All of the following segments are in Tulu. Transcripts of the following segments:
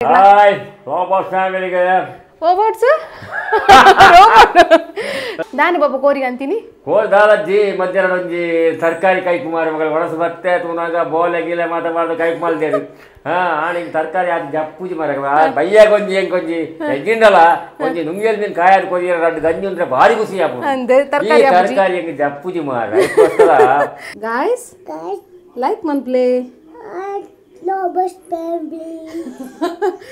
Hi, robot family. Robots? Robot. ದಾನಿ ಬಾಬಾ ಕೋರಿಗೆ ಅಂತೀನಿ. ಕೋರ್ ದಾಲಜ್ಜಿ ಮಧ್ಯಾಹ್ನ ಒಂಜಿ ತರಕಾರಿ ಕೈ ಕುಮಾರ ಮಗಳ ಒಣಸು ಬತ್ತೆ ತೂನಾಗ ಬೋಲೆ ಗೀಲೆ ಮಾತ ಮಾಡ ಕೈ ಕುಮಾಲ್ದೇರು. ಹಾ ಆಣಿಗೆ ತರಕಾರಿ ಅದು ಜಪ್ಪೂಜಿ ಮರ ಬಯ್ಯಾಗ ಒಂಜಿ ಹೆಂಗೊಂಜಿ ಎಗ್ಗಿಂಡಲ ಒಂಜಿ ನುಂಗೇಲ್ ಮೀನು ಕಾಯಾದ ಕೊರಿಯರ ರಡ್ಡು ಗಂಜಿ ಅಂದ್ರೆ ಭಾರಿ ಖುಷಿ ಆಪುಂಡು. ತರಕಾರಿ ತರಕಾರಿ ಹೆಂಗೆ ಜಪ್ಪೂಜಿ ಮಾರ. Guys like ಮನ್ಪ್ಲೇ Robot family.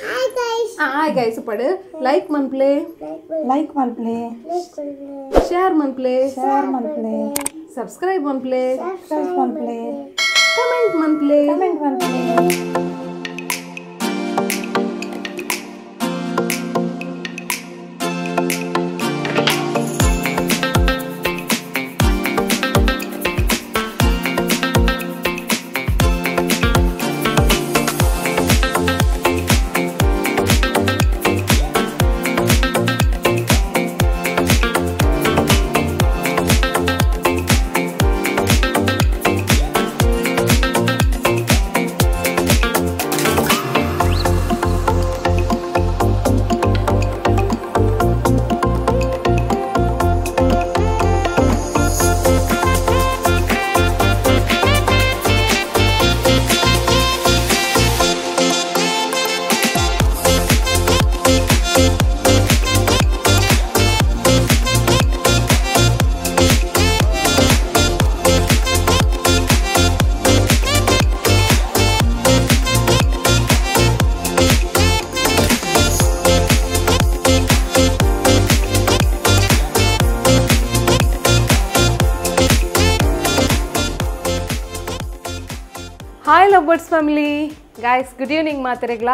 Hi guys. Hi guys, padu like man play, like man play, share man play, share man play, subscribe man play, subscribe man play, comment man play, comment man play. Hi lovebirds family guys, good evening ಮಾತರೆಗ್ಲ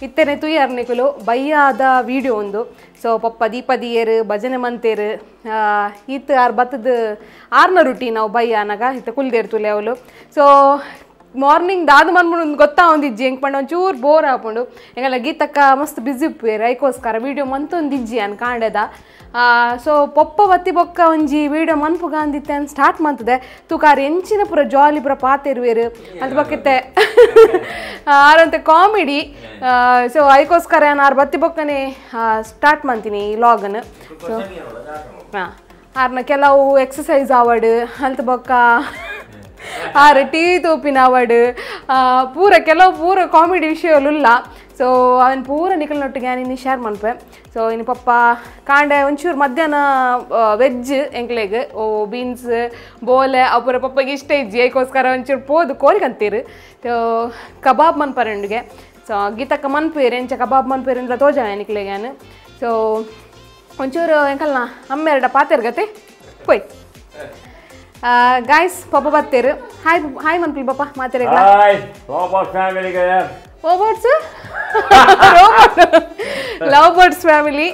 ಇತ್ತನೆ ತುಯ್ಯಾರ್ನಿಕುಲು ಬಯ್ಯಾದ video ಒಂದು. So ಪಪ್ಪ ದೀಪ ದಿಯೇರು ಭಜನೆ ಮಂತೇರು ಈತ್ ಆರು ಬತ್ತದ ಆರ್ನ ರುಟಿ ನಾವು ಬಯ್ಯ ಅನ್ನಾಗ ಇತ್ತ ಕುಲ್ದೇರು ತುಲೆ ಅವಳು. ಸೊ ಮಾರ್ನಿಂಗ್ ದಾದ ಮನ್ಮುಂಡು ಗೊತ್ತಾ ಒಂದಿಜ್ಜಿ ಹೆಂಗೆ ಪಂಡ ಒಂಚೂರು ಬೋರ್ ಆಪುಂಡು ಎಂಗಲ್ಲ ಗೀತಕ್ಕ ಮಸ್ತ್ ಬಿಸಿ ಉಪ್ಪೇರು ಐಕೋಸ್ಕರ ವೀಡಿಯೋ ಮಂತೊಂದಿಜ್ಜಿ ಅನ್ ಕಾಂಡೆದ. ಸೊ ಪೊಪ್ಪ ಬತ್ತಿ ಬೊಕ್ಕ ಒಂಜಿ ವೀಡಿಯೋ ಮನ್ಪು ಗಾಂದಿತ್ತೆ ಅನ್ ಸ್ಟಾರ್ಟ್ ಮಂತದೆ ತೂಕಾರ್ ಎಂಚಿನ ಪೂರ ಜಾಲಿ ಪೂರ ಪಾತೆರುವೇರು ಅದು ಬಕ್ಕಿತ್ತೆ ಆರಂತೆ ಕಾಮಿಡಿ. ಸೊ ಐಕೋಸ್ಕರ ನಾನು ಆರು ಬತ್ತಿ ಬೊಕ್ಕನೆ ಸ್ಟಾರ್ಟ್ ಮಾಡ್ತೀನಿ ಈ ಲಾಗನ್ನು. ಸೊ ಹಾಂ ಆರ್ನ ಕೆಲವು ಎಕ್ಸಸೈಸ್ ಆವಡ್ ಅಲ್ತ ಬೊಕ್ಕ ಆರು ಟೀ ತೋಪಿನ ಅವಡು ಪೂರ ಕೆಲವು ಪೂರ ಕಾಮಿಡಿ ವಿಷಯಗಳುಲ್ಲ. ಸೊ ಅವನು ಪೂರ ನಿಕಲ್ನೊಟ್ಟಿಗೆ ನಾನು ಇನ್ನು ಶೇರ್ ಮನ್ಪೆ. ಸೊ ಇನ್ನು ಪಪ್ಪ ಕಾಂಡೆ ಒಂಚೂರು ಮಧ್ಯಾಹ್ನ ವೆಜ್ ಎಂಕ್ಲೆಗ್ ಓ ಬೀನ್ಸ್ ಬೋಲೆ ಅವು ಪೂರ ಪಪ್ಪಗೆ ಇಷ್ಟ ಇಜ್ಜಿ ಐಕೋಸ್ಕರ ಒಂಚೂರು ಪೋದು ಕೋರಿಕಂತೀರು. ಸೊ ಕಬಾಬ್ ಮನ್ಪರಂಡಿಗೆ. ಸೊ ಗೀತಕ್ಕ ಮನ್ಪೇರು ಎಂಚ ಕಬಾಬ್ ಮನ್ಪೇರು ಅಂದ್ರೆ ತೋಜ ನಿಕ್ಲೆಗೆ ನಾನು. ಸೊ ಒಂಚೂರು ಎಂಕಲ್ನ ಅಮ್ಮೆರಡ ಪಾತೆರ್ಗತೆ ಪೋಯ್ ಗಾಯ್ಸ್ ಪಾಪ ಬತ್ತೇರು. ಹಾಯ್ ಹಾಯ್ ಮನ್ಪಿ ಪಾಪ ಮಾತೇರೆಗ್ಲ. Hi robot family. Robots robot love birds family.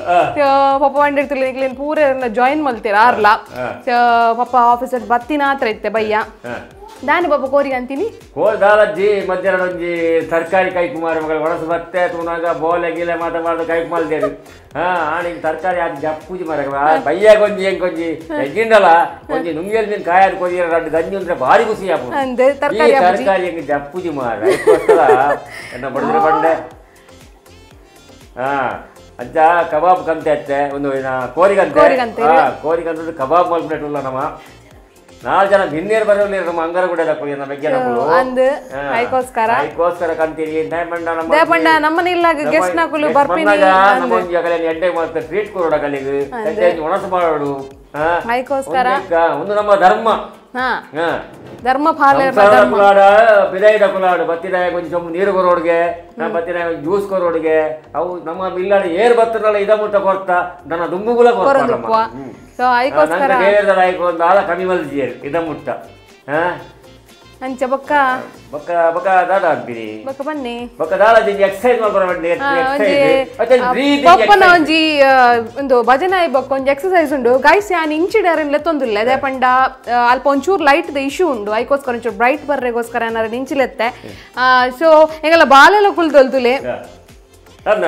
ಪಾಪ వంಡಿರ್ತಿಲ್ಲ ನಿಕ್ಲೇನು ಪೂರ ಜಾಯಿನ್ ಮಲ್ತೀರ ಆರ್ಲ. ಸೊ ಪಾಪ ಆಫೀಸರ್ ಬತ್ತಿನ ಹತ್ರ ಇತ್ತೆ ಬಯ್ಯ ದಾನಿ ಬಾಬಾ ಕೋರಿಗೆ ಅಂತೀನಿ. ಕೋರ್ ದಾಲಜ್ಜಿ ಮಧ್ಯಾಹ್ನ ಒಂಜಿ ತರಕಾರಿ ಕೈ ಕುಮಾರ ಮಗಳ ಒಣಸು ಬತ್ತೆ ತೂನಾಗ ಬೋಲೆ ಗೀಲೆ ಮಾತ ಮಾಡ ಕೈ ಕುಮಾಲ್ದೇರು. ಹಾ ಆಣಿಗೆ ತರಕಾರಿ ಅದು ಜಪ್ಪೂಜಿ ಮರ ಬಯ್ಯಾಗ ಒಂಜಿ ಹೆಂಗೊಂಜಿ ಎಗ್ಗಿಂಡಲ ಒಂಜಿ ನುಂಗೇಲ್ ಮೀನು ಕಾಯಾದ ಕೊರಿಯರ ರಡ್ಡು ಗಂಜಿ ಅಂದ್ರೆ ಭಾರಿ ಖುಷಿ ಆಪುಂಡು. ತರಕಾರಿ ತರಕಾರಿ ಹೆಂಗೆ ಜಪ್ಪೂಜಿ ಮಾರ ಐಕೋಸ್ಕರ ಎನ್ನ ಬಡಿದ್ರೆ ಬಂಡೆ. ಹಾ ಅಜ್ಜ ಕಬಾಬ್ ಕಂತೆ ಅತ್ತೆ ಒಂದು ಕೋರಿಗಂತೆ. ಕೋರಿಗಂತ ಕಬಾಬ್ ಮಲ್ಪಿಲ್ಲ ನಮ್ಮ ನಾಲ್ಕು ಜನ ಭಿನ್ನೇರು ಬರೋಲ್ಲ ನಮ್ಮ ಅಂಗರ ಕೂಡ ನಮ್ಮ ಐಕೋಸ್ಕರ ಕಂತೀರಿ. ದೇಪಂಡ ನಮ್ಮನೆ ಇಲ್ಲ ಗೆಸ್ಟ್ ನಕುಲು ಬರ್ಪಿನಿ ನಮ್ಮ ಒಂಜಿ ಅಗಲೆ ಎಡ್ಡೆ ಮಾತ್ರ ಟ್ರೀಟ್ ಕೊರೋಡ ಕಲಿಗೆ ಒಣಸು ಮಾಡೋಡು ಐಕೋಸ್ಕರ ಒಂದು ನಮ್ಮ ಧರ್ಮ. ಧರ್ಮ ಫಾಲ ಕುಲಾಡ ಬಿದಾಯಿದ ಕುಲಾಡು ಬತ್ತಿದಾಯ ಕೊಂಚ ನೀರು ಕೊರೋಡ್ಗೆ ಬತ್ತಿದಾಯ ಜ್ಯೂಸ್ ಕೊರೋಡ್ಗೆ ಅವು ನಮ್ಮ ಇಲ್ಲಾಡ ಏರ್ ಬತ್ತದಲ್ಲ ಇದ ಮುಟ್ಟ ಕೊರ್ತಾ ನನ್ನ ದುಂಬುಗುಲ ಕೊರ್ತ. ಸೊ ಐಕೋಸ್ಕರ ಒಂದು ಆಲ ಕಮ್ಮಿ ಮಲ್ಜಿಯರು ಇದ ಮುಟ್ಟ. ಅಂಚ ಬೊಕ್ಕ ಬೊಕ್ಕ ಬೊಕ್ಕ ದಾದ ಅಂತೀನಿ ಬೊಕ್ಕ ಬನ್ನಿ ಬೊಕ್ಕ ದಾದ ಎಕ್ಸಸೈಸ್ ಮಾಡ್ಬರ ಬನ್ನಿ. ಪಪ್ಪನ ಒಂಜಿ ಒಂದು ಭಜನೆ ಬೊಕ್ಕ ಒಂಜಿ ಎಕ್ಸಸೈಸ್ ಉಂಡು ಗೈಸ್. ಯಾನ್ ಇಂಚಿಡಾರನ್ ಲೆತ್ತೊಂದುಲ್ಲ ಅದೇ ಪಂಡ ಅಲ್ಪ ಒಂಚೂರು light the issue ಉಂಡು ಐಕೋಸ್ಕರ ಒಂಚೂರು ಬ್ರೈಟ್ ಬರ್ರೆಗೋಸ್ಕರ ಏನಾರ ನಿಂಚಿಲೆತ್ತೆ. ಸೊ ಎಂಗಲ್ಲ ಬಾಲೆಲ್ಲ ಕುಲ್ದೊಲ್ತುಲೆ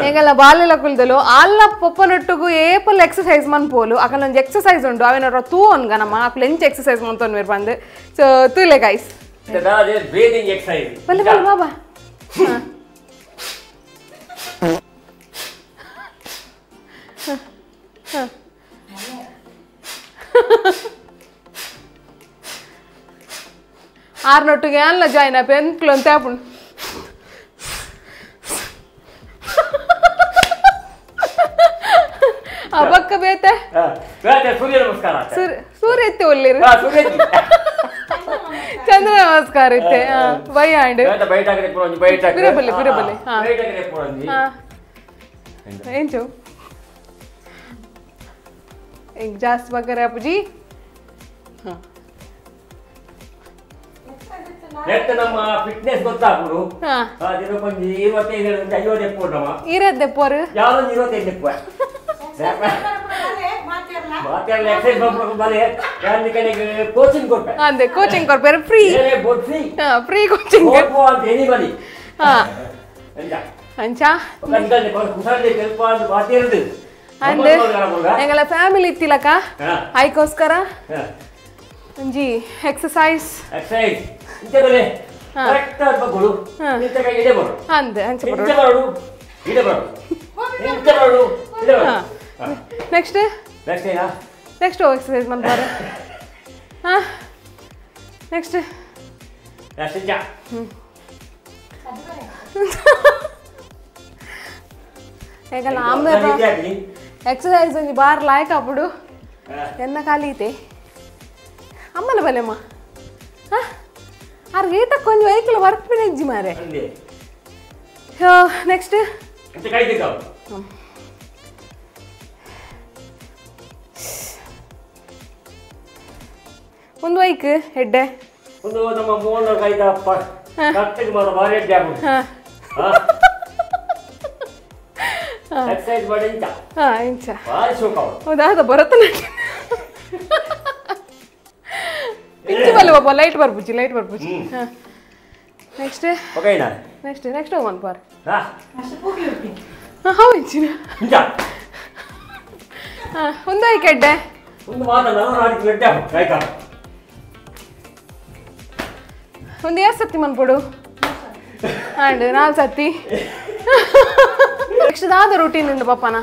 ಎಂಗಲ್ಲ ಬಾಲೆಲ್ಲ ಕುಲ್ದಲು ಅಲ್ಲ ಪೊಪ್ಪನೊಟ್ಟಿಗೂ ಏಪಲ್ ಎಕ್ಸಸೈಸ್ ಮನ್ಪೋಲು ಅಕಲ್ ಒಂಜಿ ಎಕ್ಸಸೈಸ್ ಉಂಡು ಅವೇನಾರ ತೂ ಅನ್ಗ ನಮ್ಮ ಅಕಲ್ ಎಂಚ ಎಕ್ಸಸೈಸ್ ಮಂತೊನ್ವೇರ್ ಬಂದು. ಸೊ ತೂಲೆ guys breathing exercise. ಬಲ್ಲೆ ಬಲ್ಲೆ ಬಾಬಾ. ಆರ್ನೊಟ್ಟಿಗೆ ಅಲ್ಲ ಜಾಯ್ನ್ ಆಪೆ ಎಂಕ್ಲು ಅಂತ ಆಪುಂಡು. ಆ ಬಕ್ಕ ಬೇತೆ ಸೂರ್ಯ ನಮಸ್ಕಾರ. ಸೂರ್ಯ ಇತ್ತೆ ಒಳ್ಳಿರು ಚಂದ್ರ ನಮಸ್ಕಾರ ಇತ್ತೆ ಬೈ ಆಂಡ್ ಪಿರಬಲ್ಲಿ ಪಿರಬಲ್ಲಿ. ಎಂಚು ಜಾಸ್ತಿ ಬಗ್ಗರೆ ಅಪ್ಪುಜಿ. ನಮ್ಮ ಫಿಟ್ನೆಸ್ ಗೊತ್ತಾಗ್ಬಿಡು. 25 ಎಪ್ಪು ಇರತ್ತೆ ಪೋರು ಯಾವ್ದೊಂದು 25 ಎಪ್ಪು ಕೋಚಿಂಗ್ ಕೊಟ್ಟೆ ಅಂದೆ ಕೋಚಿಂಗ್ ಕೊಡ್ತಾರೆ free free coaching ಅಂಚ ಅಂದೆ ಎಂಗಲ ಫ್ಯಾಮಿಲಿ ಇತ್ತಿಲಕ್ಕ ಐಕೋಸ್ಕರ ಒಂಜಿ ಎಕ್ಸಸೈಸ್ ಎಕ್ಸಸೈಸ್ ಇಂಚ ಕರೆಕ್ಟ್ ಬಗ್ಗುಡು ಇಂಚ ಕೈ ಇಡೆ ಬರು ಅಂದೆ ಅಂಚ ಬರು ಇಂಚ ಬರು ಇಡೆ ಬರು ಇಂಚ ಬರು ಇಡೆ ಬರು. ನೆಕ್ಸ್ಟ್ ನೆಕ್ಸ್ಟ್ ಏನಾ ನೆಕ್ಸ್ಟ್ ಎಕ್ಸಸೈಸ್ ಮಾಡ್ತಾರೆ. ಹಾ ನೆಕ್ಸ್ಟ್ ನೆಕ್ಸ್ಟ್ ಇಂಚ ಏಕಲ್ಲ ಆಮೇಲೆ ಎಕ್ಸಸೈಸ್ ಒಂಜಿ ಬಾರ್ ಲಾಯಕ್ ಆಪುಡು ಎನ್ನ ಖಾಲಿ ಐತೆ ಅಮ್ಮನ ಬಲೆಮ್ಮ. ಹಾಂ ಆರ್ಗೆ ಈತ ಕೊಂಚ ವೆಹಿಕಲ್ ವರ್ಕ್ ಪಿನ ಇಜ್ಜಿ ಮಾರೆ. ನೆಕ್ಸ್ಟ್ ಒಂದು ವೈಕ್ ಹೆಡ್ಡೆ ಒಂದು ನಮ್ಮ ಮೋನ ಕೈದಪ್ಪ ಕಟ್ಟಿಗೆ ಮಾರ ಬಾರಿ ಹೆಡ್ಡೆ ಆಗುದು. ಎಕ್ಸಸೈಸ್ ಮಾಡಿ ಇಂಚ. ಹಾ ಇಂಚ ಬಾರಿ ಶೋಕ ಹೌದಾ ಅದು ಭರತನಾಟ್ಯ ಇಂಚ ಬಲ್ಲ ಬಾಬಾ ಲೈಟ್ ಬರ್ಬುಜಿ ಲೈಟ್ ಬರ್ಬುಜಿ. ಹಾ ನೆಕ್ಸ್ಟ್ ಓಕೆನಾ ನೆಕ್ಸ್ಟ್ ನೆಕ್ಸ್ಟ್ ಹೋಗೋಣ ಬಾರ್. ಹಾ ಹಾ how ಇಂಚಿನ ಇಂಚ. ಹಾ ಒಂದು ಐಕ್ ಹೆಡ್ಡೆ ಒಂದು ಮಾತ ನಾನು ಆಡಿದ ಹೆಡ್ಡೆ ಆಯ್ತಾ ಒಂದು ಎಷ್ಟು ಸತಿ ಮನ್ಪೊಡು ಅಂಡ್ 4 ಸತಿ. ನೆಕ್ಸ್ಟ್ ದಾದ ರೂಟೀನ್ ಉಂಡು ಪಾಪನ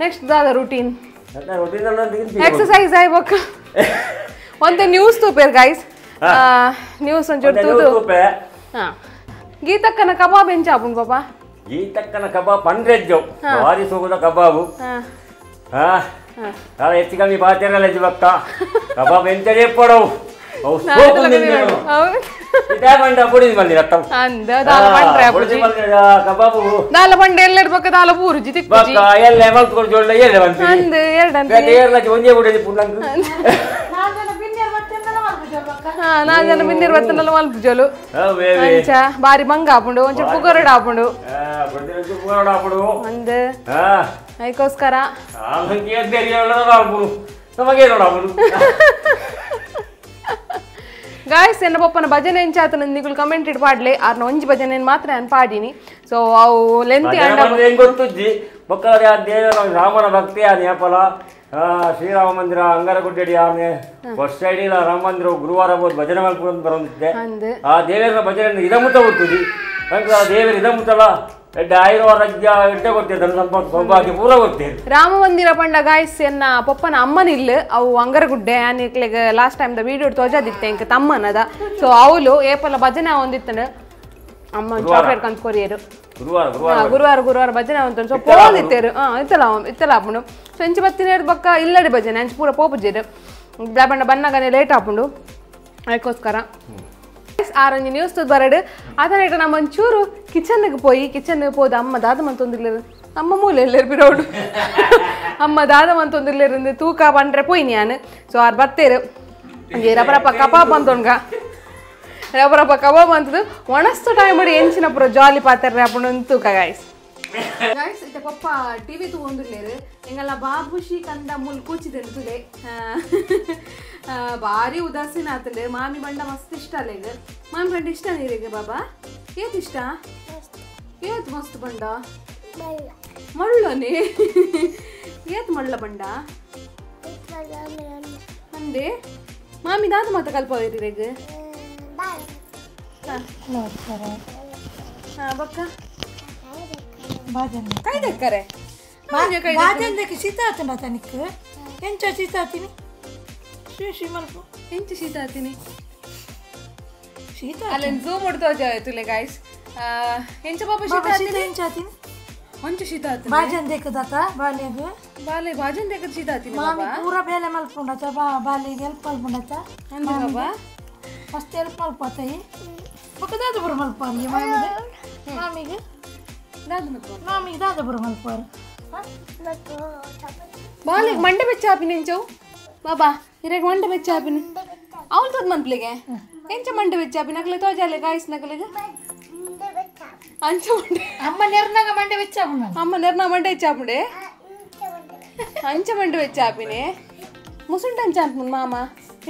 ನೆಕ್ಸ್ಟ್ ದಾದ ರೂಟೀನ್ ಎಕ್ಸಸೈಸ್ ಆಯ್ಬೇಕು. ಒಂದೇ ನ್ಯೂಸ್ ತೂಪೇರ್ ಗೈಸ್ ನ್ಯೂಸ್ ಒಂಚೂರು ತೂದು. ಹಾ ಗೀತಕ್ಕನ ಕಬಾಬ್ ಎಂಚ ಆಪುಂಡು ಪಾಪ? ಗೀತಕ್ಕನ ಕಬಾಬ್ ಪಂಡ್ರೆಜ್ಜು ಭಾರಿ ಸೋಗುದ ಕಬಾಬು. ಹಾ ಹೆಚ್ಚು ಕಮ್ಮಿ ಬಾತೇರಲ್ಲ ಬಕ್ಕ ಕಬಾಬ್ ಎಂಚ ಪಡವು ಬಾರಿ ಬಂಗ ಆಪುಂಡು ಒಂಚೂರು ಪುಗರಡ್ ಆಪುಂಡು ಅಂದ್ ಅದಕ್ಕೋಸ್ಕರ ಗಾಯ್ಸ್ ಎನ್ನ ಪಪ್ಪನ ಭಜನೆ ಎಂಚಾತನ ನಿಗುಲು ಕಮೆಂಟ್ ಇಟ್ಟು ಪಾಡ್ಲೆ ಆರ್ನ ಒಂಜಿ ಭಜನೆ ಮಾತ್ರ ನಾನು ಪಾಡಿನಿ. ಸೊ ಅವು ಲೆಂತಿ ಗೊತ್ತುಜ್ಜಿ ಬೊಕ್ಕ ದೇವರ ರಾಮನ ಭಕ್ತಿ ಆ ನೇಪಲ ಶ್ರೀರಾಮ ಮಂದಿರ ಅಂಗರಗುಡ್ಡಡಿ ಆನೆ ವರ್ಷ ಇಡೀ ರಾಮ ಮಂದಿರ ಗುರುವಾರ ಹೋದ್ ಭಜನೆ ಮಾಡ್ಕೊಂಡು ಬರೋದಿದ್ದೆ ಆ ದೇವರ ಭಜನೆ ಇದಮುತ್ತ ಗೊತ್ತುಜಿ ದೇವರ ಇದಮುತ್ತಲ ರಾಮ ಮಂದಿರ ಪಂಡ ಗಾಯ್ಸ್ ಎನ್ನ ಪಪ್ಪನ ಅಮ್ಮನ ಇಲ್ಲ ಅವು Angaragudde ಆನಿಕ್ಲೆಗ್ last time the video ತೋಜಾದಿತ್ತೆ ಇಂಕ ತಮ್ಮನದ. ಸೊ ಅವಳು ಏಪಲ ಭಜನೆ ಒಂದಿತ್ತನು ಅಮ್ಮ ಚಾಕ್ಲೇಟ್ ಕಂತ ಕೊರಿಯರು ಗುರುವಾರ ಗುರುವಾರ ಭಜನೆ ಒಂತ ಸೊ ಪೋದಿತ್ತೇರು. ಹಾ ಇತ್ತಲ ಇತ್ತಲ ಆಪುಂಡು. ಸೊ ಇಂಚ ಬತ್ತಿನ ಬಕ್ಕ ಇಲ್ಲಡೆ ಭಜನೆ ಅಂಚ ಪೂರ ಪೋಪುಜೇರು ಬಣ್ಣ ಬನ್ನಗನೆ ಲೇಟ್ ಆಪುಂಡು ಅದಕ್ಕೋಸ್ಕರ ಆರಂಜಿ ನ್ಯೂಸ್ ಬರಡು ಅದನ್ನ ನಮ್ಮ ಒಂಚೂರು ಕಿಚನ್ಗೆ ಪೋಯಿ ಕಿಚನ್ ಪೋದ ಅಮ್ಮ ದಾದ ಮಂತೊಂದಿರ್ಲೇರು ಅಮ್ಮ ಮೂಲೆ ಎಲ್ಲೇರು ಬಿರೋಡು ಅಮ್ಮ ದಾದ ಮಂತೊಂದಿರ್ಲೇರು ತೂಕ ಬಂಡ್ರೆ ಪೋಯಿ ನಾನು. ಸೊ ಆರು ಬತ್ತೇರು ರಪರಪ್ಪ ಕಬಾಬ್ ಅಂತೊಣ್ಗ ರಪರಪ್ಪ ಕಬಾಬ್ ಅಂತದ್ದು ಒಣಸ್ತು ಟೈಮ್ ಮಾಡಿ ಎಂಚಿನ ಪುರ ಜಾಲಿ ಪಾತ್ರೆ ಅಪ್ಪಣ ತೂಕ ಗಾಯ್ಸ್ ಗಾಯ್ಸ್ ಇತ್ತೆ ಪಪ್ಪ ಟಿವಿ ತೂವೊಂದುಲ್ಲೇರು ಎಂಗಲ್ಲ ಬಾಬುಷಿ ಕಂದ ಮುಲ್ ಕೂಚಿದೆನು ತುಲೆ ಭಾರಿ ಉದಾಸೀನ ಆತಂಡೆ ಮಾಮಿ ಬಂಡ ಮಸ್ತ್ ಇಷ್ಟ ಅಲ್ಲ ಈಗ ಮಾಮಿ ಬಂಡ ಇಷ್ಟ ನೀರಿಗೆ ಬಾಬಾ ಏತ್ ಇಷ್ಟ ಏತ್ ಮಸ್ತ್ ಬಂಡ ಮಳ್ಳನೆ ಏತ್ ಮಳ್ಳ ಬಂಡ ಅಂದೆ ಮಾಮಿ ದಾದ ಮಾತ ಕಲ್ಪವೇರಿರೆಗ್ ಬಕ್ಕ ಕೈ ದಕ್ಕರೆ ಬಾಜಂದಕ್ಕೆ ಶೀತ ಆತಂಡ ತನಿಕ್ ಎಂಚ ಶೀತ ಆತೀನಿ ಶ್ರೀ ಶ್ರೀ ಮಲ್ಪ ಎಂಚ ಶೀತ ಆತೀನಿ ಶೀತ ಅಲ್ಲನ್ ಝೂಮ್ ಹೊಡ್ತೋ ಜಾಯ್ತುಲೆ ಗೈಸ್ ಎಂಚ ಪಾಪ ಶೀತ ಶೀತ ಎಂಚ ಆತಿನ ಒಂಚು ಶೀತ ಆತಿನ ಬಾಜನ್ ದೇಕದಾತ ಬಾಲೆಗ್ ಬಾಲೆ ಬಾಜನ್ ದೇಕದ ಶೀತ ಆತಿನ ಮಾಮಿ ಪೂರ ಬೇಲೆ ಮಲ್ಪುಂಡತ ಬಾಲೆಗ್ ಹೆಲ್ಪ್ ಮಲ್ಪುಂಡತ ಅಂದ ಬಾಬಾ ಮಸ್ತ್ ಹೆಲ್ಪ್ ಮಲ್ಪತೈ ಬೊಕ ದಾದ ಪೂರ ಮಲ್ಪಾರಿ ಮಾಮಿಗೆ ಮಾಮಿಗೆ ದಾದ ಮಲ್ಪ ಮಾಮಿಗೆ ದಾದ ಪೂರ ಮಲ್ಪಾರು ಬಾಲೆಗ್ ಮಂಡೆ ಬೆಚ್ಚ ಆಪಿನ ಎಂಚವು ಬಾಬಾ ಇರೆಗ್ ಮಂಡೆ ಬೆಚ್ಚ ಆಪಿನ ಅವಳು ತೋದ್ ಮನ್ಪ್ಲಿಗೆ ಎಂಚ ಮಂಡೆ ಬೆಚ್ಚ ಆಪಿನ ಅಗಲೆ ತೋಜಾಲೆ ಗಾಯ್ಸ್ ನಗಲೆಗೆ ಅಂಚ ಮಂಡೆ ಅಮ್ಮ ನೆರ್ನಾಗ ಮಂಡೆ ಬೆಚ್ಚ ಆಪುಂಡು ಅಮ್ಮ ನೆರ್ನ ಮಂಡೆ ಬೆಚ್ಚ ಆಪುಂಡೆ ಅಂಚ ಮಂಡೆ ಬೆಚ್ಚ ಆಪಿನೆ ಮುಸುಂಟ ಅಂಚ ಅನ್ಪುನ್ ಮಾಮ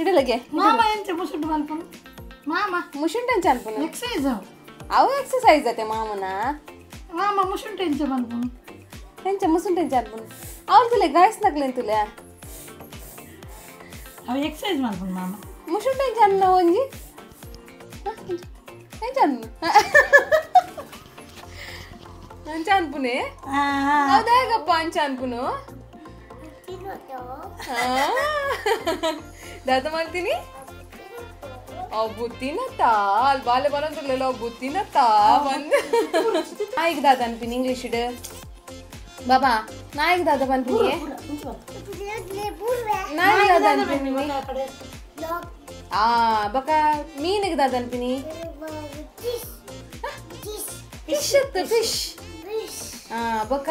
ಇಡಲಗೆ ಮಾಮ ಎಂಚ ಮುಸುಂಟು ಮಲ್ಪುನು ಮಾಮ ಮುಸುಂಟ ಅಂಚ ಅನ್ಪುನು ಎಕ್ಸರ್ಸೈಸ್ ಅವು ಎಕ್ಸರ್ಸೈಸ್ ಅತೆ ಮಾಮನ ಮಾಮ ಮುಸುಂಟ ಎಂಚ ಮಲ್ಪುನು ಎಂಚ ಮುಸುಂಟ ಎಂಚ ಅನ್ಪುನು ಅವಳು ತುಲೆ ಗಾಯ್ಸ್ ನಗಲೆಂತುಲೆ ಅವು ಎಕ್ಸರ್ಸೈಸ್ ಮಲ್ಪುನು ಮಾಮ ಮುಸುಂಟ ಎಂಚ ಅನ್ನ ಒಂಜಿ ಎಂಚ ಅನ್ನ ಅಂಚ ಅನ್ಪುನೆ ಹೌದಾಗಪ್ಪ ಅಂಚ ಅನ್ಪುನು ದಾದ ಮಾಡ್ತೀನಿ ಅವು ತಿನ್ನತ್ತಾ ಅಲ್ಲಿ ಬಾಲೆ ಬರೋದ್ರಲ್ಲ ಅವು ತಿನ್ನತ್ತಾ ಬಂದು ನಾಯಿಗೆ ದಾದ ಅನ್ಪಿನಿ ಇಂಗ್ಲೀಷ್ ಇಡು ಬಾಬಾ ನಾಯಿಗೆ ದಾದ ಬಂತೀನಿ ನಾಯಿಗೆ ದಾದ ಅನ್ಪಿನಿ ಆ ಬಕ ಮೀನಿಗೆ ದಾದ ಅನ್ಪಿನಿ ಫಿಶ್ ಫಿಶ್ ಆ ಬಕ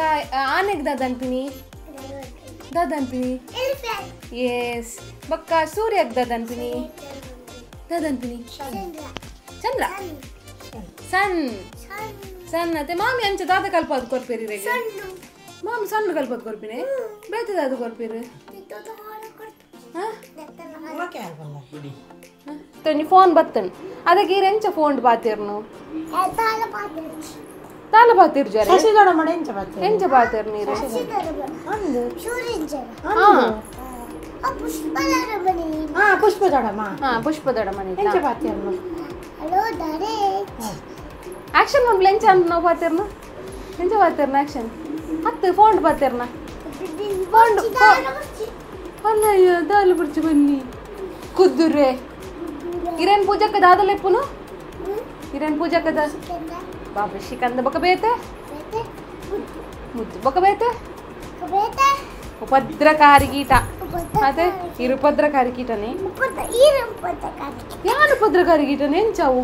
ಆನೆಗೆ ದಾದ ಅನ್ಪಿನಿ ದಾದ ಅನ್ಪಿನಿ ಎಸ್ ಬಕ್ಕ ಸೂರ್ಯಗ್ ದಾದ ಅನ್ಪಿನಿ ದಾದ ಅನ್ಪಿನಿ ಚಂದ್ರ ಸನ್ ಸನ್ ಅತ್ತೆ ಮಾಮಿ ಅಂಚ ದಾದ ಕಲ್ಪದ ಕೊರ್ಪೇರಿ ರೇಗೆ ಮಾಮಿ ಸಣ್ಣ ಕಲ್ಪದ ಕೊರ್ಪಿನಿ ಬೇತೆ ದಾದ ಕೊರ್ಪೇರಿ ತೊಂಜಿ ಫೋನ್ ಬತ್ತನ್ ಅದಕ್ಕೆ ಈರೆಂಚ ಫೋನ್ ಬಾತಿರ್ನು ತಾಲ ಬಾತಿರ್ ಜರೆ ಎಂಚ ಬಾತಿರ್ ನೀರು ಪುಷ್ಪದೊಡ ಮನೆ ಆಕ್ಷನ್ ಮನ್ಪ್ಲೆ ಎಂಚ ನಾವು ಬಾತಿರ್ನು ಎಂಚ ಬಾತಿರ್ನ ಆಕ್ಷನ್ ಹತ್ತು ಫೋನ್ ಬಾತಿರ್ನ ಫೋನ್ ಅಲ್ಲಯ್ಯ ದಾಲು ಬುರ್ಚಿ ಬನ್ನಿ ಕುದುರೆ ಇರೇನ್ ಪೂಜಕ್ಕ ದಾದಲೆಪ್ಪುನು ಇರೇನ್ ಪೂಜಕ್ಕ the ಬಾಬಾ ಶ್ರೀಕಂದ ಬಕ ಬೇತೆ ಮುದ್ದು ಬಕ ಬೇತೆ ಉಪದ್ರಕಾರಿ ಕೀಟ ಅದೇ ಇರುಪದ್ರಕಾರಿ ಕೀಟನೇ ಯಾನು ಉಪದ್ರಕಾರಿ ಕೀಟನೇ ಎಂಚಾವು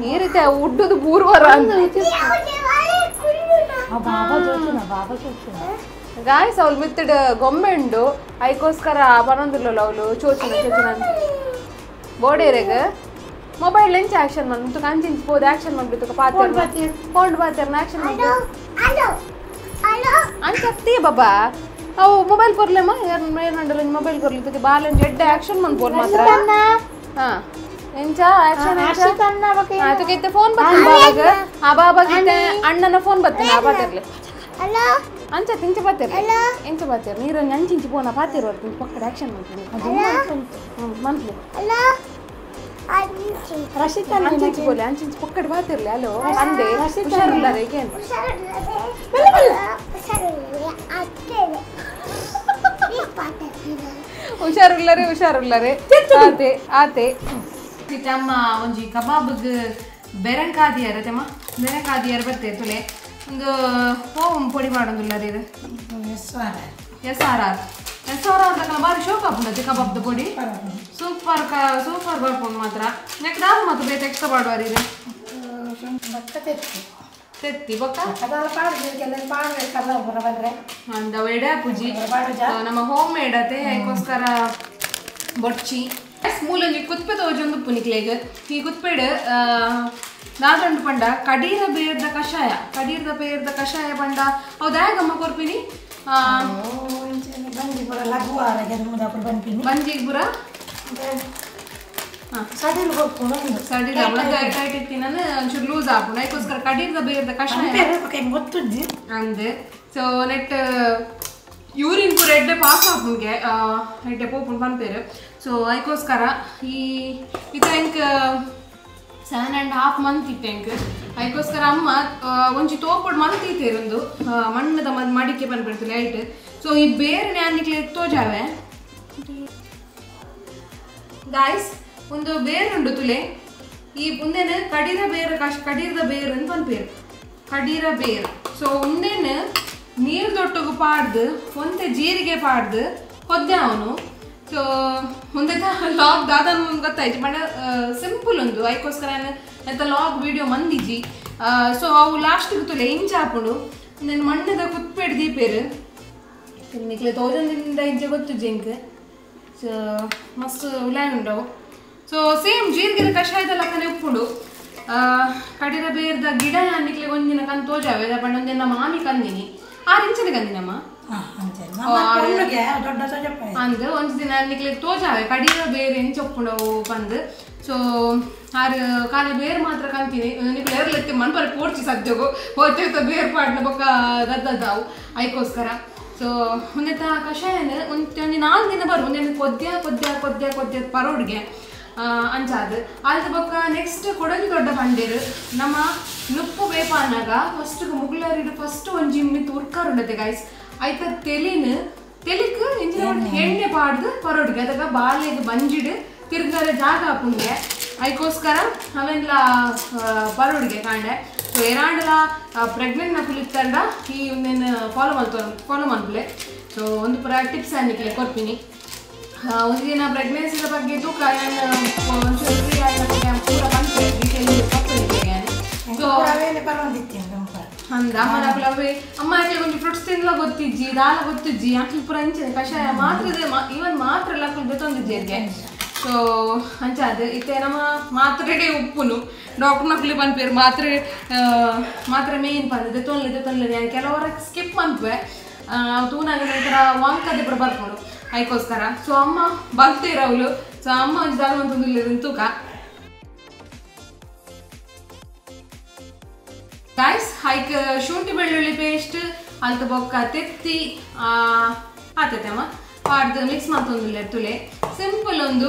ಈ ರೀತಿ ಉಡ್ಡುದು ಪೂರ್ವರ ಗಾಯ್ಸ್ ಅವಳು ಮಿತ್ತಡ್ ಗೊಂಬೆ ಉಂಡು ಐಕೋಸ್ಕರ ಬರೋದಿಲ್ಲಲ್ಲ ಅವಳು ಚೋಚುನ ಚೋಚುನ ಬೋಡೇರೆಗ್ ಮೊಬೈಲ್ ಎಂಚ ಆಕ್ಷನ್ ಮನ್ ತುಕ ಅಂಚಿಂಚ್ ಪೋದು ಆಕ್ಷನ್ ಮನ್ಬಿಟ್ಟು ಪಾತೆ ಫೋನ್ ಬಾತೇರ್ನ ಆಕ್ಷನ್ ಅಂಚ ಅತ್ತಿ ಬಾಬಾ ಅವು ಮೊಬೈಲ್ ಕೊರ್ಲೆಮ್ಮ ಏನಂಡಲ್ಲ ಮೊಬೈಲ್ ಕೊರ್ಲಿ ತುಕೆ ಬಾಲೆಂಚ ಎಡ್ಡೆ ಆಕ್ಷನ್ ಮನ್ ಪೋಲ್ ಮಾತ್ರ ಹಾ ಎಂಚ ಆಕ್ಷನ್ ಎಂಚ ತುಕೆ ಇತ್ತೆ ಫೋನ್ ಬರ್ತೇನೆ ಬಾಬಾಗ ಆ ಬಾಬಾಗ ಅಣ್ಣನ ಫೋನ್ ಬರ್ತೇನೆ ಆ ಬಾತಿರ್ಲಿ ಅಂಚ ತಿಂಚ ಬಾತಿರ್ ಎಂಚ ಬಾತಿರ್ ನೀರನ್ನು ಅಂಚಿಂಚಿ ಪೋನ ಪಾತಿರ್ ಬರ್ತೀನಿ ಪಕ್ಕದ ಆಕ್ಷನ್ ಮಾಡ್ತೀನಿ ಮಂತ್ಲಿ ಅಂಚಿಂಚಿ ಬೋಲೆ ಅಂಚಿಂಚಿ ಪಕ್ಕಡ ಬಾತಿರ್ಲಿ ಅಲೋ ಅಂದೆ ಹುಷಾರಿಲ್ಲ ರೇಗೆ ಹುಷಾರಿಲ್ಲರೇ ಹುಷಾರಿಲ್ಲರೇ ಆತೆ ಆತೆ ಅಮ್ಮ ಒಂಜಿ ಕಬಾಬ್ಗ್ ಬೆರಂಕಾದಿಯರ ತೆಮ್ಮ ಬೆರಂಕಾದಿಯರ ಬತ್ತೆ ತುಲೆ ಒಂದು ಹೋಮ್ ಪೊಡಿ ಮಾಡೋದಿಲ್ಲ ರೀ ಇದು S R R S R R ತಕ್ಕ ಬಾರಿ ಶೋಕ್ ಆಪುಂಡತೆ ಕಬಾಬ್ದ ಪೊಡಿ ಸೂಪರ್ ಸೂಪರ್ ಬರ್ಪುಂಡು ಮಾತ್ರ ನೆಕ್ ದಾದ ಮತ್ತು ಬೇತೆ ಎಕ್ಸ್ಟ್ರಾ ಮಾಡುವಾರಿ ಇದು ತೆತ್ತಿ ಬೊಕ್ಕ ಅಂದ ಎಡೆ ಪೂಜಿ ನಮ್ಮ ಹೋಮ್ ಮೇಡ್ ಅತೆ ಅದಕ್ಕೋಸ್ಕರ ಬೊಚ್ಚಿ ಮೂಲೊಂಜಿ ಕುತ್ಪೆ ತೋಜೊಂದು ಪುನಿಕ್ಲೆಗ್ ಈ ಕುತ್ಪೆಡ್ ದಾದೊಂಡು ಪಂಡ ಕಡೀರ ಬೇರ್ದ ಕಷಾಯ ಕಡೀರದ ಬೇರ್ದ ಕಷಾಯ ಪಂಡ ಅವು ದಾಯಗಮ್ಮ ಕೊರ್ಪಿನಿ ಬಂಜಿಗೆ ಪೂರ ಸಡಿಲ ಟೈಟ್ ಇತ್ತಿ ನಾನು ಒಂಚೂರು ಲೂಸ್ ಆಪುಂಡು ಅದಕ್ಕೋಸ್ಕರ ಕಡೀರದ ಬೇರ್ದ ಕಷಾಯ ಅಂದ್ ಸೊ ನೆಟ್ ಯೂರಿನ್ ಪೂರ ಎಡ್ಡೆ ಪಾಸ್ ಆಪುಂಗೆ ಎಡ್ಡೆ ಪೋಪುಂಡು ಪನ್ಪೇರು ಸೊ ಅದಕ್ಕೋಸ್ಕರ ಈ ಇತ್ತ 7.5 ಮಂತ್ ಇತ್ತೆ ಎಂಕ್ ಅದಕ್ಕೋಸ್ಕರ ಅಮ್ಮ ಒಂಜಿ ತೋಪುಡು ಮಂತ್ ಇತ್ತೇರೊಂದು ಮಣ್ಣದ ಮಡಿಕೆ ಬಂದ್ಬಿಡ್ತು ಲೈಟ್ ಸೊ ಈ ಬೇರೆ ನ್ಯಾನಿಕ್ಲೆ ತೋಜಾವೆ ಗಾಯ್ಸ್ ಒಂದು ಬೇರುಂಡು ತುಲೆ ಈ ಉಂದೆನ ಕಡಿರ ಬೇರು ಕಡಿರದ ಬೇರು ಅಂತ ಪನ್ಪೇರು ಕಡಿರ ಬೇರು ಸೊ ಉಂದೆನ ನೀರು ದೊಟ್ಟಗು ಪಾಡ್ದು ಒಂತೆ ಜೀರಿಗೆ ಪಾಡ್ದು ಕೊದ್ದೆ ಅವನು ಸೊ ಮುಂದೆ ಲಾಗ್ ದಾದ ಗೊತ್ತಾಯ್ತು ಬಟ್ ಸಿಂಪಲ್ ಒಂದು ಐಕೋಸ್ಕರ ಎಂತ ಲಾಗ್ ವಿಡಿಯೋ ಮಂದಿಜಿ ಸೊ ಅವು ಲಾಸ್ಟ್ಗೆ ತುಲೆ ಇಂಚ ಹಾಪುಂಡು ನಾನು ಮಣ್ಣದ ಕುತ್ಪೇಡು ದೀಪೇರು ನಿಕ್ಲೆ ತೋಜಂದಿಂದ ಇಂಚೆ ಗೊತ್ತು ಜಿಂಕ್ ಸೊ ಮಸ್ತ್ ಉಲಾಯ್ ಉಂಡವು ಸೊ ಸೇಮ್ ಜೀರಿಗೆ ಕಷಾಯದ ಲಕ್ಕನೆ ಉಪ್ಪುಂಡು ಕಡಿರ ಬೇರ್ದ ಗಿಡ ನಿಕ್ಲೆ ಒಂದಿನ ಕಂದು ತೋಜಾವೆ ಪಂಡ ಒಂದಿನ ಮಾಮಿ ಕಂದಿನಿ ಆರು ಇಂಚಿನ ಕಂದಿನಮ್ಮ ಅಂದ್ ಒಂಜಿ ದಿನ ನಿಕ್ಲೆ ತೋಜಾವೆ ಕಡಿರ ಬೇರೆ ಎಂಚ ಉಪ್ಪುಂಡವು ಪಂದ್ ಸೊ ಆರು ಖಾಲಿ ಬೇರ್ ಮಾತ್ರ ಕಂತೀನಿ ನಿಕ್ಲೆ ಎರಲೆತ್ತಿ ಮನ್ಪರೆ ಪೋಡ್ಚಿ ಸದ್ಯಗು ಹೋಯ್ತ ಬೇರ್ ಪಾಡ್ನ ಬೊಕ್ಕ ದದ್ದದಾವು ಐಕೋಸ್ಕರ ಸೊ ಒಂದೆತ್ತ ಕಷಾಯನ ಒಂಜಿ 4 ದಿನ ಬರು ಒಂದೆನ ಕೊದ್ಯ ಕೊದ್ಯ ಕೊದ್ಯ ಕೊದ್ಯ ಪರೋಡ್ಗೆ ಅಂಚಾದು ಅಲ್ದ ಬೊಕ್ಕ ನೆಕ್ಸ್ಟ್ ಕೊಡಲಿ ದೊಡ್ಡ ಬಂಡೇರು ನಮ್ಮ ನುಪ್ಪು ಬೇಪ ಅನ್ನಾಗ ಫಸ್ಟ್ ಮುಗುಲರಿಡು ಫಸ್ಟ್ ಒಂಜಿ ಮಿತ್ತು ಉರ್ಕಾರುಂಡತೆ ಗೈಸ್ ಐತ ತೆಲಿನ ತೆಲಿಕ್ ಎಣ್ಣೆ ಪಾಡ್ದು ಪರೋಡ್ಗೆ ಅದಕ್ಕ ಬಾಲೆಗೆ ಬಂಜಿಡು ತಿರ್ಗರ ಜಾಗ ಹಾಪುಂಗೆ ಐಕೋಸ್ಕರ ಅವೆಲ್ಲ ಪರೋಡ್ಗೆ ಕಾಂಡೆ ಸೊ ಏರಾಂಡಲ ಪ್ರೆಗ್ನೆಂಟ್ ನ ಕುಲಿತ್ತಂಡ ಈ ಒಂದೇನು ಫಾಲೋ ಮಾಡ್ತ ಫಾಲೋ ಮಾಡ್ಲೆ ಸೊ ಒಂದು ಪುರ ಟಿಪ್ಸ್ ಅನ್ನಿಕ್ಲೆ ಕೊರ್ಪಿನಿ ಒಂದು ದಿನ ಪ್ರೆಗ್ನೆನ್ಸಿದ ಬಗ್ಗೆ ತೂಕ ಪೂರ ಪಂಚೆ ಸೊ ಅಂದ ಅಮ್ಮನ ಅವೇ ಅಮ್ಮ ಯಾಕೆ ಒಂಜಿ ಫ್ರೂಟ್ಸ್ ತಿನ್ಲ ಗೊತ್ತಿಜ್ಜಿ ದಾಲ ಗೊತ್ತಿಜ್ಜಿ ಅಕ್ಲು ಪೂರ ಇಂಚನೆ ಕಷಾಯ ಮಾತ್ರ ಈವನ್ ಮಾತ್ರ ಎಲ್ಲ ಅಕ್ಲು ಗೊತ್ತೊಂದಿಜ್ಜಿ ಸೊ ಅಂಚಾದ ಇತ್ತೆ ನಮ್ಮ ಮಾತ್ರೆಡೆ ಉಪ್ಪುನು ಡಾಕ್ಟರ್ನ ಕುಲಿ ಪನ್ಪೇರು ಮಾತ್ರೆ ಮಾತ್ರೆ ಮೇನ್ ಪಂದ್ ತೊನ್ಲೆ ತೊನ್ಲೆ ನಾನು ಕೆಲವರ ಸ್ಕಿಪ್ ಮನ್ಪೆ ತೂನಾಗ ಒಂಥರ ವಾಂಕದೆ ಪೂರ ಬರ್ಪುಂಡು ಐಕೋಸ್ಕರ ಸೊ ಅಮ್ಮ ಬಲ್ತೇರವಳು ಸೊ ಅಮ್ಮ ಒಂಜಿ ದಾಲ ಮಂತೊಂದುಲ್ಲೆರ್ ತೂಕ ಗೈಸ್ ಹೈಕ್ ಶುಂಠಿ ಬೆಳ್ಳುಳ್ಳಿ ಪೇಸ್ಟ್ ಅಲ್ತ ಬೊಕ್ಕ ತೆತ್ತಿ ಆತತೆ ಅಮ್ಮ ಪಾಡ್ದು ಮಿಕ್ಸ್ ಮಾಡ್ತೊಂದುಲ್ಲೆರ್ ತುಲೆ ಸಿಂಪಲ್ ಒಂದು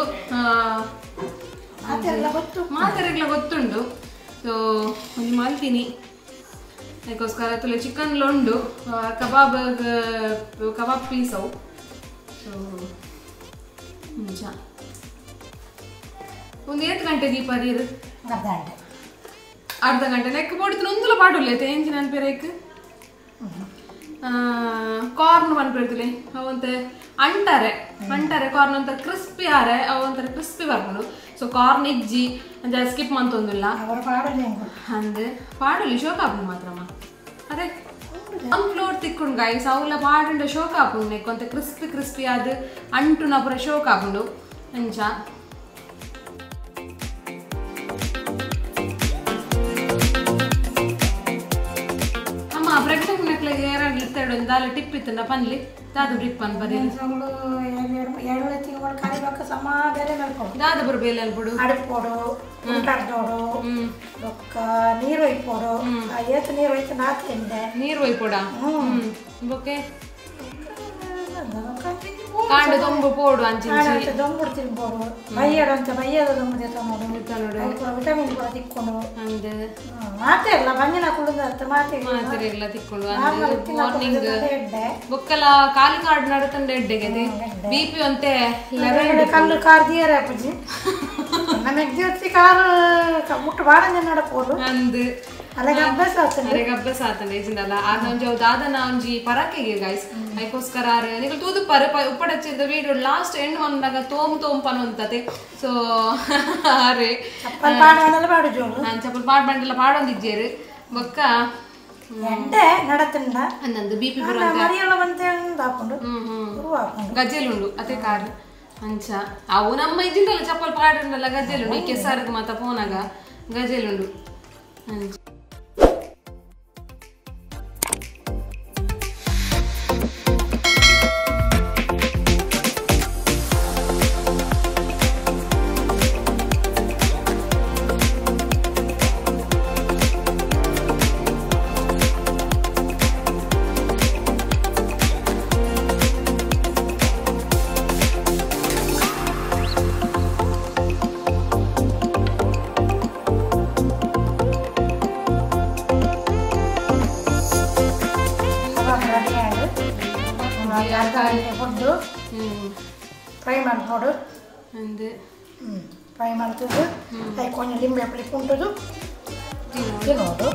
ಮಾತೆರೆಗ್ಲ ಗೊತ್ತುಂಡು ಸೊ ಒಂಜಿ ಮಲ್ತೀನಿ ಅದಕ್ಕೋಸ್ಕರ ತುಲೆ ಚಿಕನ್ ಲೊಂಡು ಕಬಾಬ್ ಕಬಾಬ್ ಪೀಸ್ ಅವು ಸೊ ನಿಜ ಒಂದು 8 ಗಂಟೆ ದೀಪ ನೀರು ಅರ್ಧ ಗಂಟೆ ನೆಕ್ ಬೋಡಿತು ಒಂದುಲ ಪಾಡುಲ್ಲ ಎಂಚಿ ನೆನಪೇರೈಕ್ ಕಾರ್ನ್ ಪನ್ಪೇರ್ತಲೆ ಅವಂತೆ ಅಂಟಾರೆ ಅಂಟಾರೆ ಕಾರ್ನ್ ಒಂಥರ ಕ್ರಿಸ್ಪಿ ಆರೆ ಅವಂತರ ಕ್ರಿಸ್ಪಿ ಬರ್ಪುಂಡು ಸೊ ಕಾರ್ನ್ ಇಜ್ಜಿ ಅಂಚ ಸ್ಕಿಪ್ ಮಂತೊಂದುಲ್ಲ ಅಂದ್ ಪಾಡುಲಿ ಶೋಕ ಆಪುಂಡು ಮಾತ್ರಮ್ಮ ಅದೇ ಒನ್ ಫ್ಲೋರ್ ತಿಕ್ಕೊಂಡು ಗಾಯ್ಸ್ ಅವುಲ ಪಾಡುಂಡ ಶೋಕ ಆಪುಂಡು ನೆಕ್ ಒಂತೆ ಕ್ರಿಸ್ಪಿ ಕ್ರಿಸ್ಪಿ ಆದ್ ಅಂಟುನ ಪೂರ ಶೋಕ ಆಪುಂಡು ಅಂಚ ಅಮ್ಮ ಪ್ರೆಗ್ನೆಂಟ್ ಮಕ್ಳಿಗೆ ಏರಾಂಡ್ಲ ಇತ್ತೆರಡು ಒಂದು ದಾಲ ಟಿಪ್ ಇತ್ತಂಡ ಪನ್ಲಿ ದಾದ ಟಿಪ್ ಅನ್ ಬರೀ 7 ತಿಂಗಳು ಕಲಿಬೇಕ ಸಮ ಬೇರೆ ಮಲ್ಕೊಡು ದಾದ ಬರು ಬೇಲೆ ಅಲ್ಪಡು ಅಡುಪೋಡು ಉಂಟಾಡ್ದೋಡು ಬೊಕ್ಕ ನೀರು ಒಯ್ಪೋಡು ಏತ್ ನೀರು ಒಯ್ತು ನಾತಿಂದೆ ನೀರು ಒಯ್ಪೋಡ ಬೊಕ್ಕೆ ಕಾಂಡ ದೊಂಬು ಪೋಡು ಅಂಚಿ ದೊಂಬುಡು ತಿನ್ಬೋದು ಬೈಯಡು ಅಂತ ಬೈಯದ ದೊಂಬು ತಿನ್ನೋಡು ವಿಟಮಿನ್ ಕೂಡ ತಿಕ್ಕೊಂಡು ಮಾತೆ ಇಲ್ಲ ಬಂಜಿನ ಕುಡಿದ ಅಂತ ಮಾತೆ ಮಾತ್ರೆ ಇಲ್ಲ ತಿಕ್ಕೊಂಡು ಮಾರ್ನಿಂಗ್ ಬೊಕ್ಕಲ ಕಾಲಿ ಕಾರ್ಡ್ ನಡತಂಡ ಎಡ್ಡೆಗೆ ಬಿಪಿ ಅಂತೆ 11 ಕಲ್ಲು ಕಾರ್ ದಿಯರೆ ಅಪ್ಪಜಿ ನಮಗೆ ದಿವಸಿ ಕಾರ್ ಮುಟ್ಟು ಬಾರಂಜ ನಡಪೋಡು ಅಂದ್ ಅಲೆಗೆ ಅಭ್ಯಾಸ ಆತಂಡೆ ಅರೆಗೆ ಅಭ್ಯಾಸ ಆತಂಡೆ ಇಜಿಂದಲ್ಲ ಆಗ ಒಂಜಿ ಅವು ದಾದನ ಒಂಜಿ ಪರಾಕೆಗೆ ಗೈಸ್ ಐಕೋಸ್ಕರ ಆರ್ ನಿಕಲ್ ತೂದು ಪರ ಉಪ್ಪಡಚ್ಚಿದ ವಿಡಿಯೋ ಲಾಸ್ಟ್ ಎಂಡ್ ಬಂದಾಗ ತೋಮ್ ತೋಮ್ ಪನೊಂತತೆ ಸೊ ಆರೆ ಚಪ್ಪಲ್ ಪಾಡವನಲ್ಲ ಪಾಡುಜೋಳು ನಾನು ಚಪ್ಪಲ್ ಪಾಡ್ ಬಂಡಲ ಪಾಡೊಂದಿಜ್ಜೇರು ಬೊಕ್ಕ ಎಡ್ಡೆ ನಡತಂಡ ಅಂದಂದು ಬಿ ಪಿ ಪೂರ ಮರಿಯಲ್ಲ ಬಂತೆ ಹಾಕೊಂಡು ಗಜ್ಜೆಲುಂಡು ಅದೇ ಕಾರ್ ಅಂಚ ಅವು ನಮ್ಮ ಇಜಿಂದಲ್ಲ ಚಪ್ಪಲ್ ಪಾಡುಂಡಲ್ಲ ಗಜ್ಜೆಲುಂಡು ಈ ಕೆಸರ್ಗ್ ಮಾತ ಪೋನಾಗ ಗಜ್ಜೆಲುಂಡು ಅಂಚ ಫ್ರೈ ಮಾಡ್ಕೊಡು ಅಂದ್ ಫ್ರೈ ಮಾಡ್ತದೆ ಐಕ್ ಒಂಜಿ ಲಿಂಬೆ ಪುಳಿ ಪುಂಟುದು ತಿನ್ನೋದು.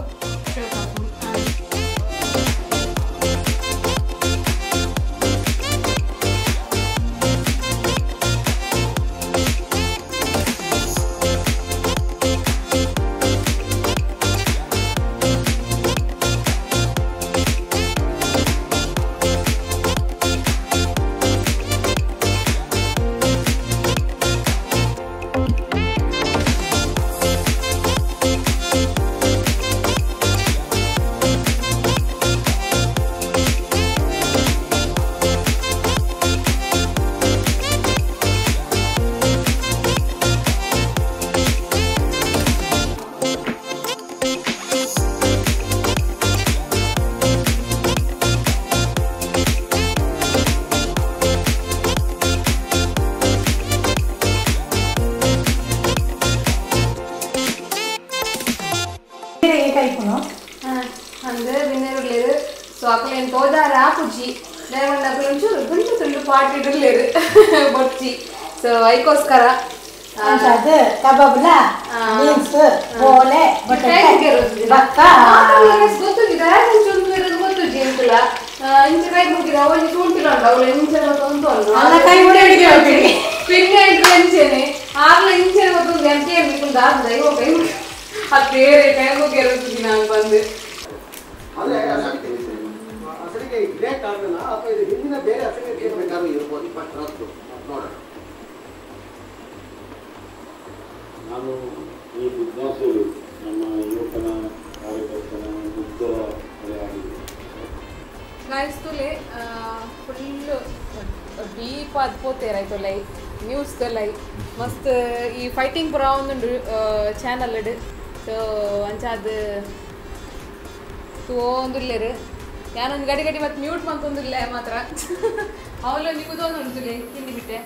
ಸೊ ಅಕಲೇನು ತೋಜಾರ ಆಪುಜಿ ದೇವಣ್ಣ ಒಂಚೂರು ತುಂಡು ತುಂಡು ಪಾಟ್ ಇಡಲೇರು ಬೊಚ್ಚಿ. ಸೊ ಐಕೋಸ್ಕರ ಅದು ಕಬಾಬ್ಲ ಬೀನ್ಸ್ ಬೋಲೆ ಬಟಾಟೆ ಬಕ್ಕ ಗೊತ್ತುಜಿ ಒಂಚೂರು ಗೊತ್ತುಜಿ ಎಂತಲ ಇಂಚ ಕೈ ಮುಗಿದ ಒಂಜಿ ತುಂಟಿಲ ಉಂಟು ಅವಳು ಇಂಚ ಗೊತ್ತುಂಟು ಅಲ್ಲ ಕೈ ಮುಡಿ ಅಡಿಗೆ ಹೋಗ್ತೀರಿ ಪಿನ್ನೆ ಇದ್ರೆ ಇಂಚೆನೆ ಆಗ್ಲೇ ಇಂಚೆನೆ ಗೊತ್ತುಂಟು ಎಂತ ಏರ್ಬೇಕು ಆದ ಇವಾಗ ಕೈ ಅದು ಬೇರೆ ಕೈ ಮುಗಿಯೋದು ನಾನು ಬಂದು ಅಸಲಿಗೆ ಇದೇ ಕಾರಣ ಅಥವಾ ಇದು ಹಿಂದಿನ ಬೇರೆ ಅಸಲಿಗೆ ಬೇಕಾದ್ರೂ ಇರ್ಬೋದು, ಬಟ್ ರದ್ದು ನೋಡೋಣ. ನಾನು ಈ ಜಿಜ್ಞಾಸೆಯು ನಮ್ಮ ಯುವಕನ ಕಾರ್ಯಕರ್ತನ ಬುದ್ಧರ ಆಗಿದೆ. ಗಾಯ್ಸ್ ತುಲೆ ಫುಲ್ ಡೀಪ್ ಆದ್ ಪೋತೇರ್ ಆಯ್ತು ಲೈ ನ್ಯೂಸ್ ಲೈ ಮಸ್ತ್ ಈ ಫೈಟಿಂಗ್ ಪುರ ಒಂದುಂಡು ಚಾನಲ್ ಸೊ ಅಂಚಾದ್ ತೂವೊಂದುಲ್ಲೆರ್ ಯಾನೊಂದು ಗಡಿ ಗಡಿ ಮತ್ತು ಮ್ಯೂಟ್ ಮಂತೊಂದುಲ್ಲೆ ಮಾತ್ರ ಅವಲೊಂದು ಕುದೊಂದು ಉಂಟುಲೆ ತಿಂಡಿ ಬಿಟ್ಟೆ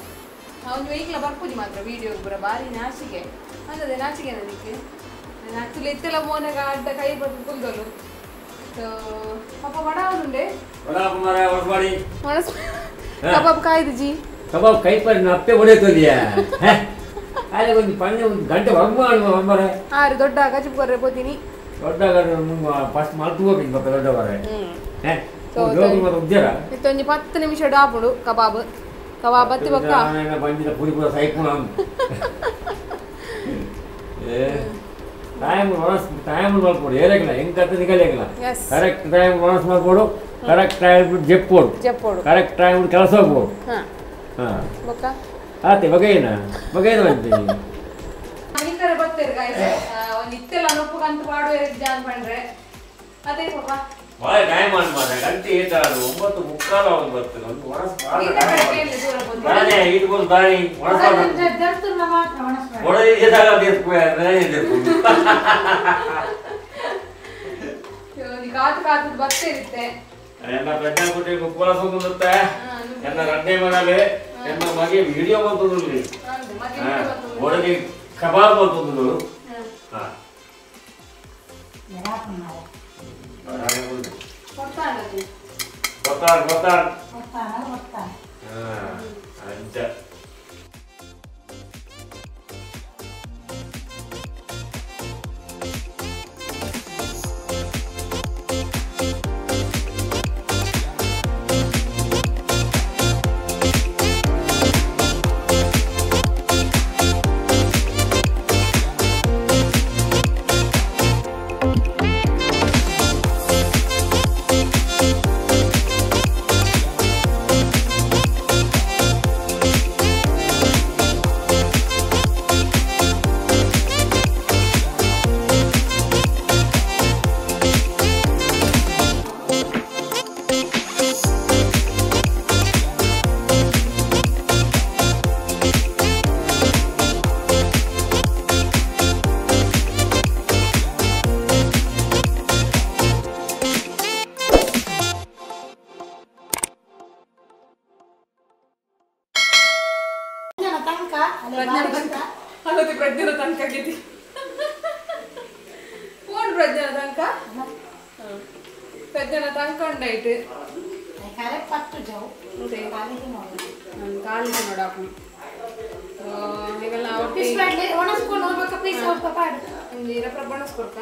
ಅವನು ವೆಹಿಕಲ್ ಬರ್ಪುಜಿ ಮಾತ್ರ ವೀಡಿಯೋ ಪೂರ ಭಾರಿ ನಾಚಿಕೆ ಅಂದದೆ ನಾಚಿಕೆ ನನಗೆ ಆಕ್ಚುಲಿ ಇತ್ತೆಲ್ಲ ಮೋನಾಗ ಅಡ್ಡ ಕೈ ಬರ್ತದೆ ಕುಲ್ದೋಲು. ಸೊ ಪಾಪ ವಡ ಉಂಡೆ ಕಬಾಬ್ ಕಾಯ್ದು ಜಿ ಕಬಾಬ್ ಕೈ ಪರಿ ಅಪ್ಪೆ ಹೊಡೆಯೋದಿಯಾ ಅದೇ ಒಂದು ಪಣ್ಣೆ ಒಂದು ಗಂಟೆ ಹೊರಮಾಡು ಹಾಂ ದೊಡ್ಡ ಗಜಪ್ ಕೊರ್ರೆ ಪೋತೀನಿ ದೊಡ್ಡ ಫಸ್ಟ್ ಮಲ್ತು ಹೋಗಿ ಪಕ್ಕ ದೊಡ್ಡವರೆ ಇತ್ತೊಂಜಿ 10 ನಿಮಿಷ ಡಾಪುಡು ಕಬಾಬ್ ಕಬಾಬ್ ಬತ್ತಿ ಬೊಕ್ಕ ಬಂದಿದ ಪುರಿ ಪೂರ ಸೈಪುಣ ಟೈಮ್ ಒಣಸ್ ಟೈಮ್ ಮಲ್ಪೊಡು ಏರೆಗಿಲ್ಲ ಹೆಂಗ್ ಕತ್ತೆ ನಿಗಲಿಲ್ಲ ಕರೆಕ್ಟ್ ಟೈಮ್ ಒಣಸ್ ಮಲ್ಪೊಡು ಕರೆಕ್ಟ್ ಟೈಮ್ ಜೆಪ್ಪೋಡು ಜೆಪ್ಪೋಡು ಕರೆಕ್ಟ್ ಟೈಮ್ ಕೆಲಸ ಹೋಗ್ಬೋದು. ಹಾಂ ಬೊಕ್ಕ ಆತೆ ಬಗೆಯೇನ ಬಗೆಯೇನ ಬಂತೀನಿ ಮನಿಕರ ಬತ್ತೇರು ಗಾಯ್ಸ್ ಒಂದು ಇತ್ತೆಲ್ಲ ನೊಪ್ಪು ಕಂತು ಪಾಡುವೆರ್ ಜಾನ್ ಪಂಡ್ರೆ ಅದೇ ಪಾಪ ಬಾಳ ಟೈಮ್ ಆನ್ ಮಾರ್ರೆ ಗಂಟೆ ಏತಾಳು 9:45 ಅವನು ಬರ್ತದೆ ಒಂದು ಒಣಸ್ ಬಾಳೆ ಇದು ಬಂದು ಬಾಳಿ ಒಣಸ್ ಕಾತು ಕಾತು ಬತ್ತೇರಿತ್ತೆ ಎನ್ನ ಪ್ರಜ್ಞಾ ಕೊಟ್ಟೆ ಕುಪ್ಪಳ ಸೊಂದುತ್ತೆ ಎನ್ನ ರಡ್ಡೆ ಮಗಲೆ ಎನ್ನ ಮಗೆ ವಿಡಿಯೋ ಬಂತುಂಡು ಒಳಗೆ ಕಬಾಬ್ ಬಂತುಂಡು. ಹಾ ಗೊತ್ತಾನ ಗೊತ್ತಾನ ಗೊತ್ತಾನ ಗೊತ್ತಾನ ಅಂಚ ಪ್ರಜ್ಞರ ತನಕ ಫೋನ್ ಪ್ರಜ್ಞರ ತನಕ ಪ್ರಜ್ಞನ ತನಕ ಉಂಡಾಯ್ತು ಕಾಲಿಗೆ ನೋಡಾಕು. ಪೀಸ್ ಮಾಡ್ಲಿ ಒಣಸ್ಕೊಂಡು ಹೋಗ್ಬೇಕು ಪೀಸ್ ಸ್ವಲ್ಪ ಪಾಡು ಒಣಸ್ಕೊಡ್ಕ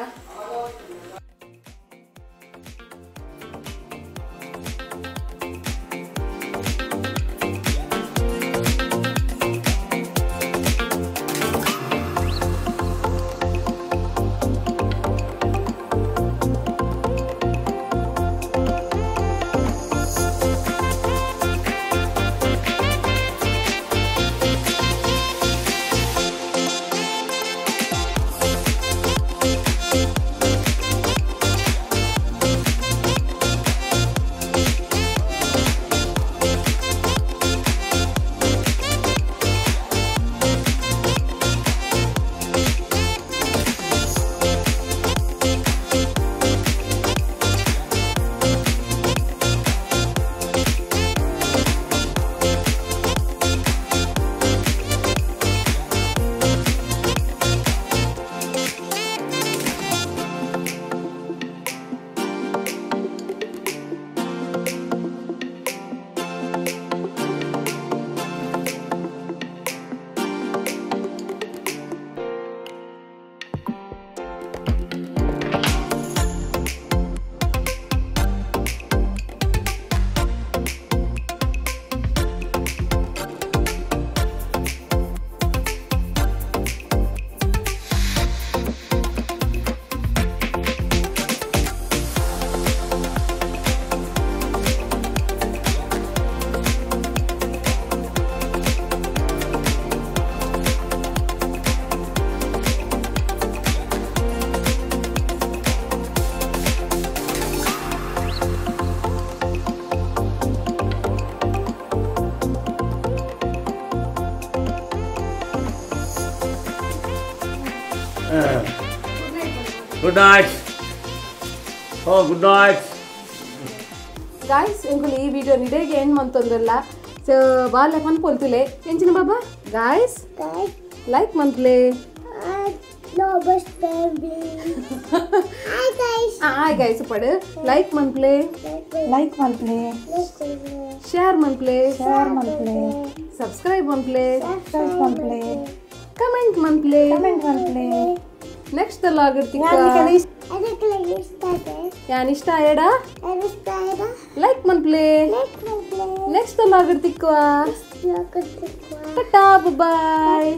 Good night. Oh, good night. Guys, ಎಂಕುಲು ಈ ವಿಡಿಯೋ ನಿಡೆಗೆ ಏನು ಮಂತಂದ್ರಲ್ಲ ಸೊ ಬಾಲ ಪನ್ಪೊಲ್ತುಲೆ ಎಂಚಿನ ಬಾಬಾ ಗಾಯ್ಸ್ ಲೈಕ್ ಮಂತ್ಲೆ Lobos family. Hi guys. Hi guys ಪಡು ಲೈಕ್ ಮಂತ್ಲೆ ಲೈಕ್ ಮಲ್ಪ್ಲೆ ಶೇರ್ ಮಂತ್ಲೆ ಶೇರ್ ಮಲ್ಪ್ಲೆ ಸಬ್ಸ್ಕ್ರೈಬ್ ಮಂತ್ಲೆ ಸಬ್ಸ್ಕ್ರೈಬ್ ಮಲ್ಪ್ಲೆ ಕಮೆಂಟ್ ಮಂತ್ಲೆ ಕಮೆಂಟ್ ಮಲ್ಪ್ಲೆ ನೆಕ್ಸ್ಟ್ ಲಾಗಿರ್ತಿಕ್ಕ ಯಾನ್ ಇಷ್ಟ ಆಯಡ ಲೈಕ್ ಮನ್ಪ್ಲೆ ನೆಕ್ಸ್ಟ್ ಲಾಗಿರ್ತಿಕ್ಕ ಟಾಟಾ ಬಾಯ್.